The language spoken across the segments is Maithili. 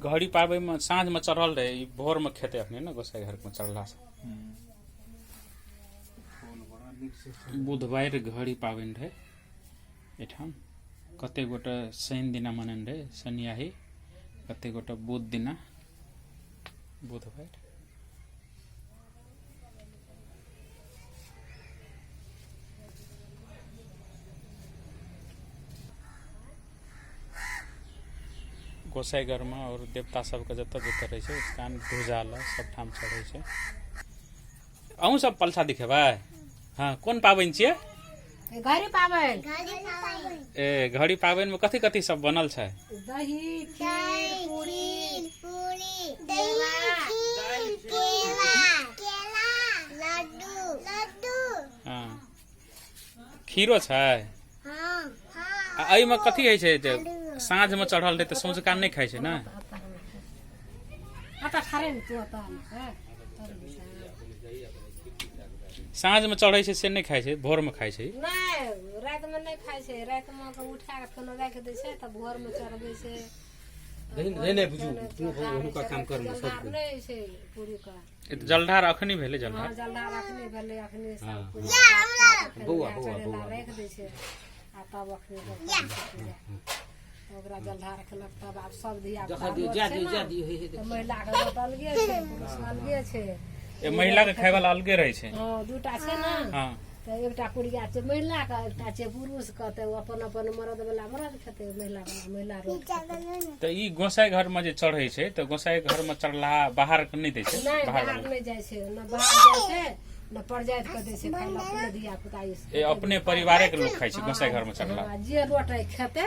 घड़ी पाबैमे साँझमे चढ़ल रहै, ई भोरमे खेतै अखने ने गोसाई घरमे चढ़लासँ। बुधवार घड़ी पाबनि रहै एहिठाम। कते गोटे शनि दिना मनेने रहै शनियाही, कते गोटे बुध दिना बुधवार। गोसाई घरमे और देवता सबके जतऽ जतऽ रहै छै स्थान ध्वजा लऽ सब ठाम चढ़ै छै। अहूँ सब पलसा दिखेबै? हाँ, कोन पाबनि छियै? घड़ी पाबनि। ए घड़ी पाबनि में कथी कथी सब बनल छै? दही, खीर, पूरी, पूरी, दही, खीर, केला, केला, लड्डू, लड्डू। हाँ, खीरो छै। हाँ, आ एहिमे कथी होइ छै जे साँझमे चढ़ल रहै तऽ सौंझका नहि खाइ छै ने? आटा खारे ने तू आता है। साँझमे चढ़ै छै से नहि खाइ छै, भोरमे खाइ छै? नहि, रातिमे नहि खाइ छै। रातिमे के उठा के फेनो राखि दै छै, तऽ भोरमे चढ़बै छै। नहीं नहीं बुझू तू हुनका काम कर सब नहि छै पूरी के। ई तऽ जलधार अखनी भेलै जलधार। हाँ, जलधार अखनी भेलै, अखनी सब पूजा बौआ बौआ बौआ राखि दै छै आ तब अखनी सब करै छै पूजा। ओकरा जलधार केलक तब आब सब धिया पुता जा दियौ जा दियौ हे हे। तऽ महिलाके व्रत अलगे छै, पुरुषके अलगे छै। ए महिला के खाय वाला अलगे रहै छै? हँ, दूटा छै ने। हाँ। तऽ एकटा कुड़िया छै महिलाके, एकटा छै पुरुषके। तऽ ओ अपन अपन मरद वाला मरद खेतै, महिला वाला महिला रोट खेतै। तऽ ई गोसाई घर में जे चढ़ै छै तऽ गोसाई घर में चढ़ला बाहर के नहि दै छै? नहि। बाहर बाहर वाला नहि जाइ छै, ने बाहर जाइ छै ने परजाति के दै छै खाय लए, अपने धिया पुता ई। ए अपने परिवारे के लोग खाइ छै गोसाई घर में चढ़ला? हँ, जे रोटाइ खेतै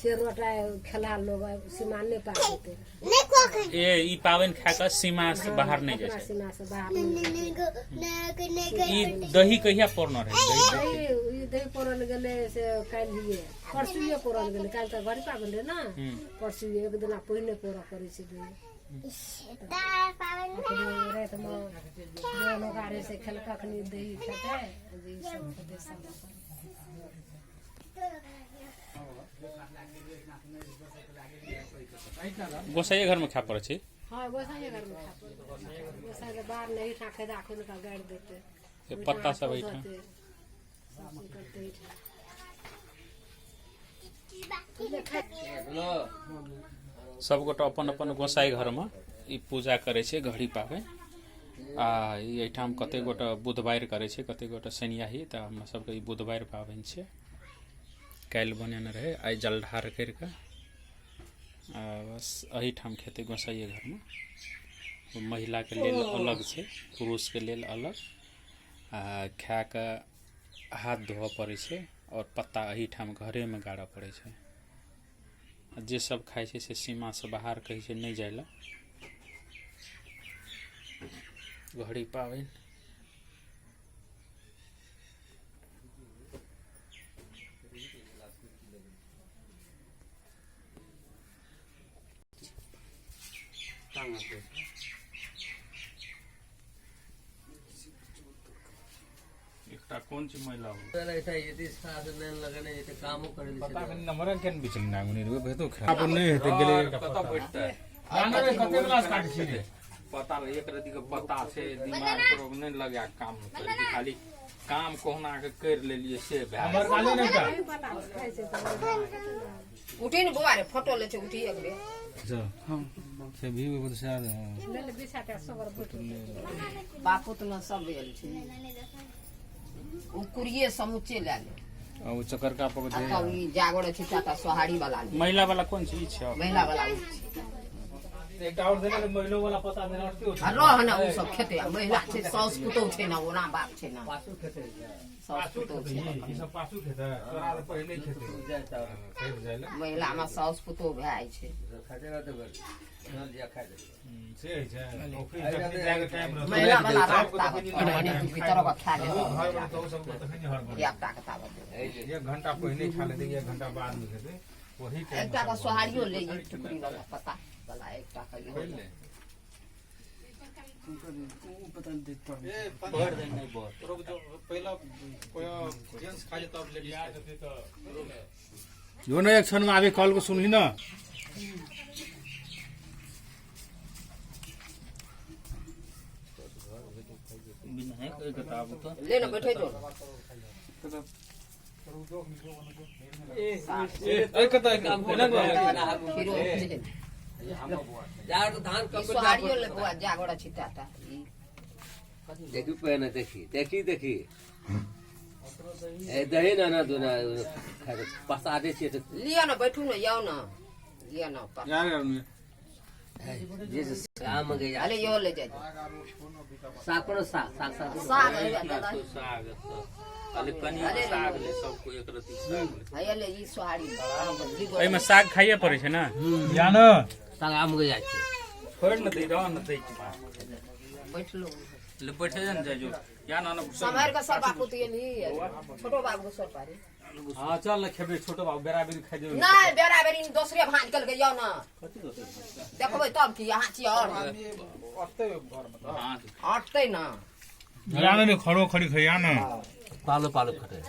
से रोटाइ खेला लोग सीमा नहि पार हेतै। ए ई पाबनि खा कऽ सीमा से बाहर नहि जाइ अपना छै? सीमा से बाहर नहि। ई दही कहिया पौरने रहै? दही दही, ई दही पौरल गेलै से काल्हिए परसुए पौरल गेलै। काल्हि तऽ घड़ी पाबनि रहै ने, परसुए एक दिना पहिने पौरऽ पड़ै छै दही। रातिमे जो लोग रहै से खेलक, अखनी दही खेतै जे ई सब खेतै सब अपन। गोसाइए घर में खाय पड़ै छै? हँ, गोसाइए घरमे खाय पड़ै। गोसाइके बाहर नहि, एहिठाम खेदा खुद कऽ गाड़ि देतै। से पत्ता सब एहिठाम सब चीज करतै एहिठाम। सबगोटा अपन अपन गोसाई घरमे ई पूजा करै छै घड़ी पाबनि। आ ई एहिठाम कते गोटा बुधवार करै छै, कते गोटा शनियाही। तऽ हमरा सबके ई बुधवार पाबनि छै। काल्हि बनेने रहै, आइ जलधार करि कऽ आ बस एहिठाम खेतै गोसाइए घरमे। महिलाके लेल अलग छै, पुरुषके लेल अलग। आ खाए कऽ हाथ धोअ पड़ै छै आओर पत्ता एहिठाम घरेमे गाड़ऽ पड़ै छै। आ जे सब खाइ छै से सीमासँ बाहर कहै छै नहि जाइ लए। घड़ी पाबनि एकटा कोन चीज महिला हो पता कनि नंबर केन बिचल नागुनी रे भेतो खा अब नहि हेतै गेलै एकटा कतऽ बैठतै? कते वाला काट छी रे? पता रहे एक रति के पता छै। दिमाग पर नहि लगा के काम करै छै, खाली काम कहुना के करि लेलियै से भए नंबर काले नहि का उठी ने बौआ रे, फोटो ले छै, उठी एक बेर। अच्छा से भी वो से आ ले ले बिछा के सगर बैठ। बापूत में सब भेल छै, ओ कुड़िए समुचे लए ले। आ ओ चकरका पक आ दे। तब ई जागर छै चाचा, सोहारी वाला ले। महिला वाला कोन चीज छै? महिला वाला ओ छै। एकटा और देने महिलो वाला पता देने और क्यों? आ रह ने, ओ सब खेतै। आ महिला छै, साउस पुतोह छै ने, ओना बाप छै ने, साउस पुतोह छै। ई सब पाछू खेतै, तोरा तऽ पहिले खेतै खेत जाइ ले। महिला मे साउस पुतोह भए जाइ छै। से होइ छै ऑफिस जखनी जायके टाइम रहतौ महिला वाला राख ताबत भीतर खा ले। घर मे तो सब तखनी हड़बड़। धिया पुता के ताबत एक घंटा पहिले खा लेतै, एक घंटा बाद में खेतै, वही टाइम। एकटा के सोहारियो ले, ई टुकड़ी वाला पत्ता वाला एकटा के इहो ले। रुक जो, पहिला जेंट्स खा जेतौ, तब लेडीज खा जेतौ। जो न एक क्षण में आबे कॉल को सुनली ना। ले ना बैठे जो। खीरो सोहारियो ले बुआ जागोड़ा छिताता। देखी पहने देखी देखी देखी ए दही ना ना दुना पसादे छियै तऽ। लिअ ना, बैठू ना, याओ ना, लिअ ना। जे साग मंगे। अरे यो ले जाए। साग कोनो साग साग साग। साग है दादा। साग अरे कनि साग ले, सबको एक रत्ती साग ले। है ले ई सोहारी। एहिमे साग खाइए पड़ै छै ने? या न। साग आम के जाइ छै। छोड़ न दे, रह न दे। बैठलो। ले बैठे जा न, जाय जो या ना ना। सम्हार के सब बापू तो ये छोटो बाबू के सर पारी। हाँ चल खेबे छोटो बाबू, बेरा बेरी खाइ देबै। नहीं, बेरा बेरी दोसरे भांज कल के याओ ना, देखबै तब की यहाँ छी और हां। अटतै ना। या न खड़ो खड़ी खैया न। पालो पालो खटे।